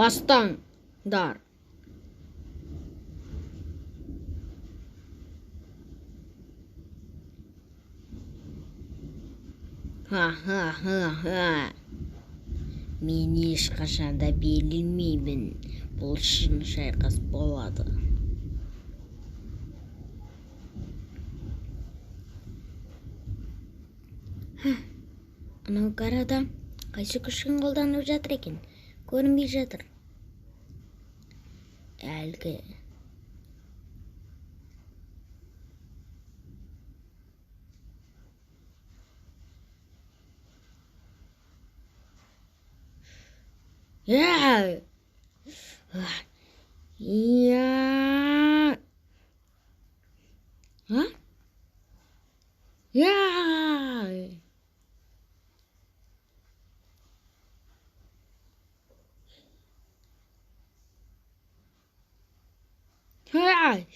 Бастаңдар. Ха-ха-ха-ха. Мен ешқашан да берілмеймін. Бұл шын шайқас болады. Анау Гарада қайсы күшін қолданып жатыр екен? Көрінбей жатыр. Әлгі. Я! Я! А? Я!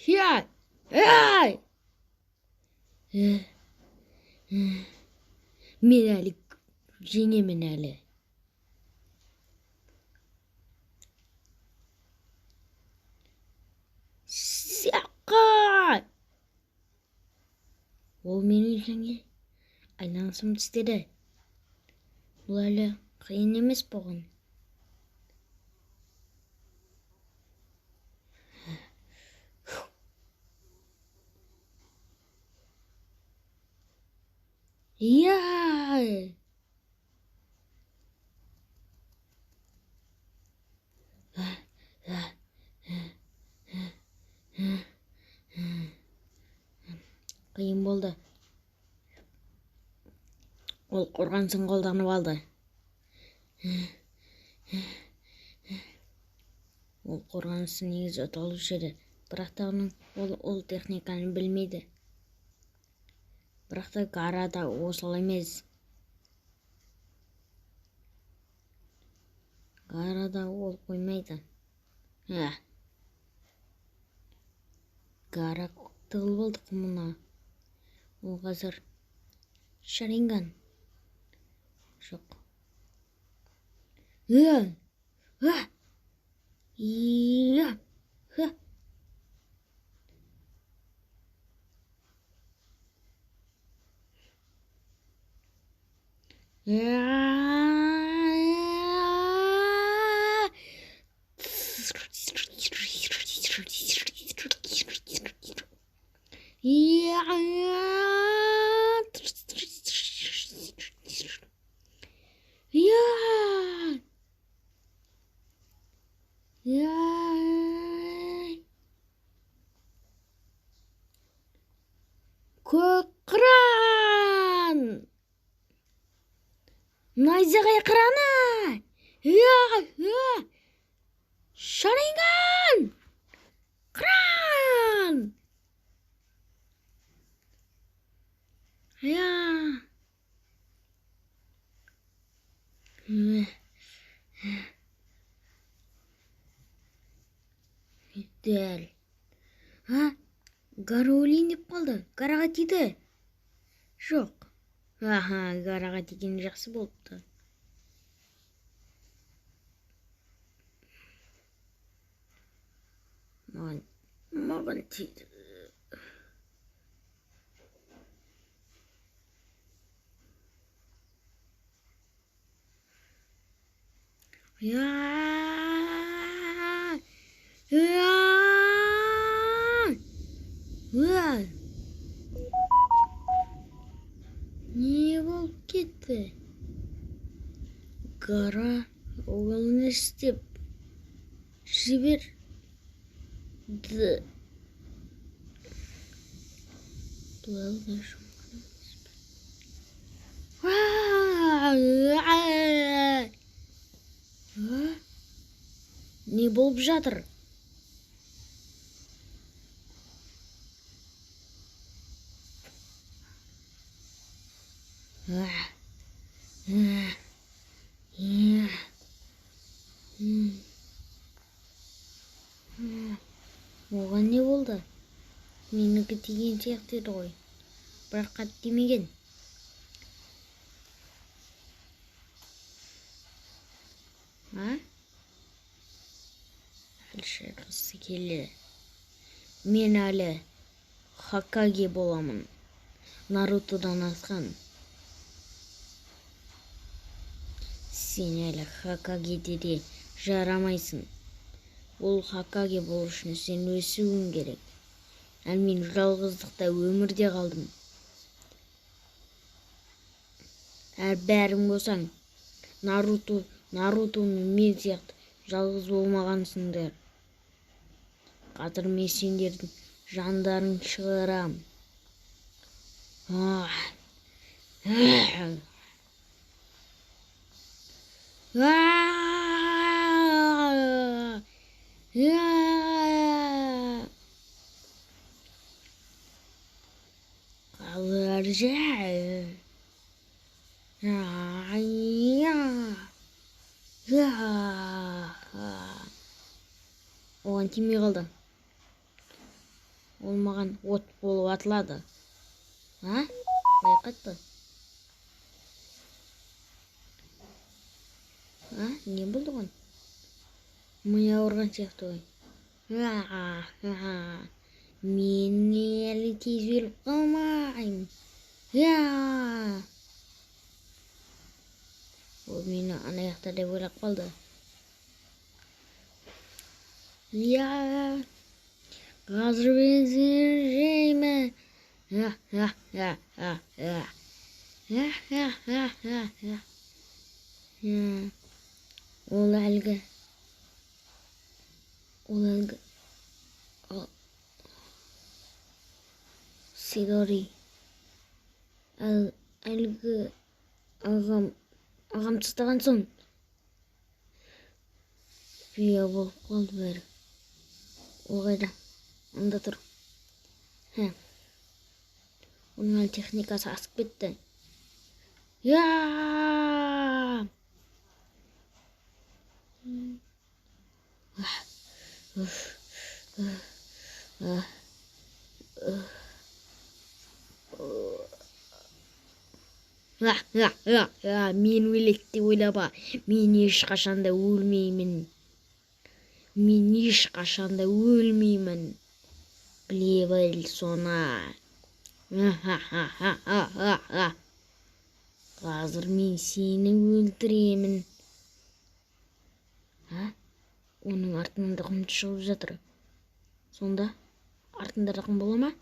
Я! Я! Я! Мен әлі жеңемін әлі. Саққа! Ол менің жеңе айналысым тістеді. Бұл әлі қиын емес бұған. Я! Қиын болды. Ол қорғанысын қолданып алды. Ол қорғанысын негізі ұтылушы еді. Бірақ та ол техниканы білмейді. Бірақ та Гарада осал емес. Гарада ол қоймайды. Гара тығылып алды құмына. Ол қазір Шаринган. Жоқ. Көк қыран! Найзағай қыраны! Шаринган! Қыран! Дәл. Гара өлейін деп қалды. Гараға тиді. Жоқ. Аха, Гараға тиген жақсы болыпты. Маған тиді. Не болып кетті? Гара ол не істеп жіберді? Не болып жатыр? Оған не болды? Менікі тиген сияқты еді ғой. Бірақ қатты тимеген. А? Тіл шайқасы келеді. Мен әлі Хокаге боламын. Нарутодан асқан. Сен әлі Хокагеде де жарамайсың. Ол Хокаге болу үшін сен өсуің керек. Ал мен жалғыздықта өмірде қалдым. Әр бәрің болсаң, Наруто мен мен сияқты жалғыз болмағансыңдар. Қазір мен сендердің жандарың шығарам. Оған тимей қалды. Ол маған от болып атылады. А? Байқатты. А? Не болды оған? Ми ауырған сияқты ғой. Мен әлі тез өліп қалмаймын. Ол мені ана жақта деп ойлап қалды. Қазір мен сені жеймін. Ол әлгі. Ол әлгі. Сидори. Әлгі ағам тастаған соң бия болып қалды бәрі. Ол қайда? Анда тұр. Оның әлі техникасы асып кетті. Мен өледі деп ойлама. Мен ешқашанда өлмеймін. Мен ешқашанда өлмеймін. Біле біл соны. Қазір мен сені өлтіремін. Оның артынан да құм шығып жатыр. Сонда артында да құм бола ма?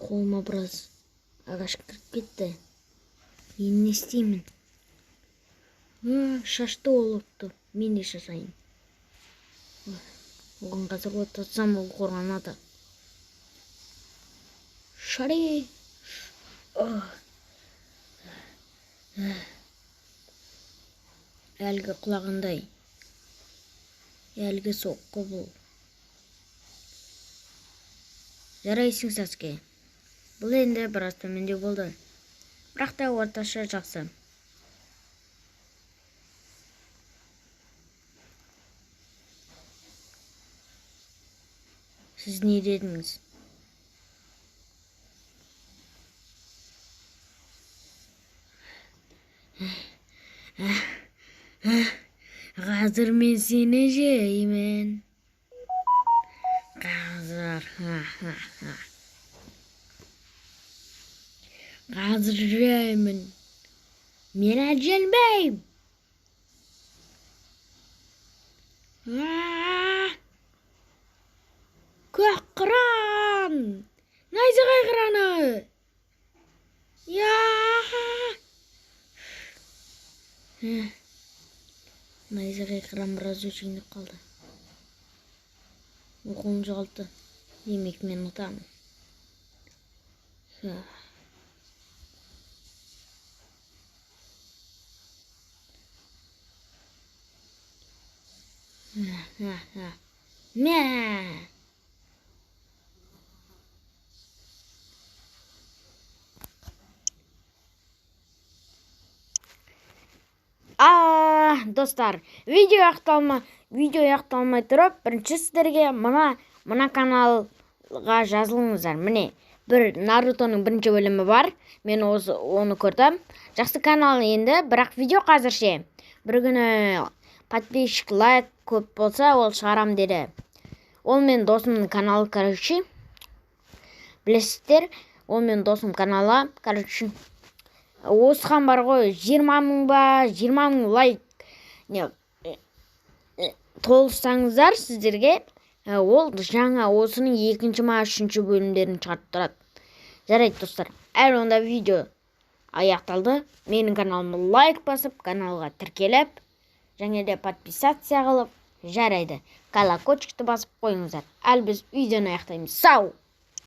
Қолыма біраз ағаш кіріп кетті. Мен не істеймін? Шашты ол отты. Мен де шашайын. Оған қазір от атсам, ол қорғанады. Шари! Әлгі құлағандай. Әлгі соққы бұл. Жарайсың, Саске. Бұл енді біраз төмендеу болды. Бірақ та орташа жақсы. Сіз не дедіңіз? Қазір мен сені жеймін. Қазір. Қазір жеймін. Мен әлі жеңбеймін. Көк қыран! Найзағай қыраны! Найзағай қыран біраз өшігініп қалды. Ол қолын жоғалтты. Демек мен ұтамын. Мә! Достар, видео аяқталмай тұрып, бірінші сіздерге мына каналға жазылыңыздар. Міне, бір Нарутоның бірінші бөлімі бар. Мен оны көрдім. Жақсы канал енді, бірақ видео қазірше. Бір күні подписчик, лайк көп болса, ол шығарам деді. Ол мен досымның каналы, короче, білесіздер. Ол мен досым каналы, короче. Осыған бар ғой, 20 000 ба, 20 000 лайк не толыссаңыздар, сіздерге ол жаңа осының екінші ма, үшінші бөлімдерін шығарып тұрады. Жарайды, достар, әлі онда видео аяқталды. Менің каналыма лайк басып, каналға тіркеліп және де подписаться қылып, жарайды, колокольчикті басып қойыңыздар. Әлі біз видеоны аяқтаймыз. Сау.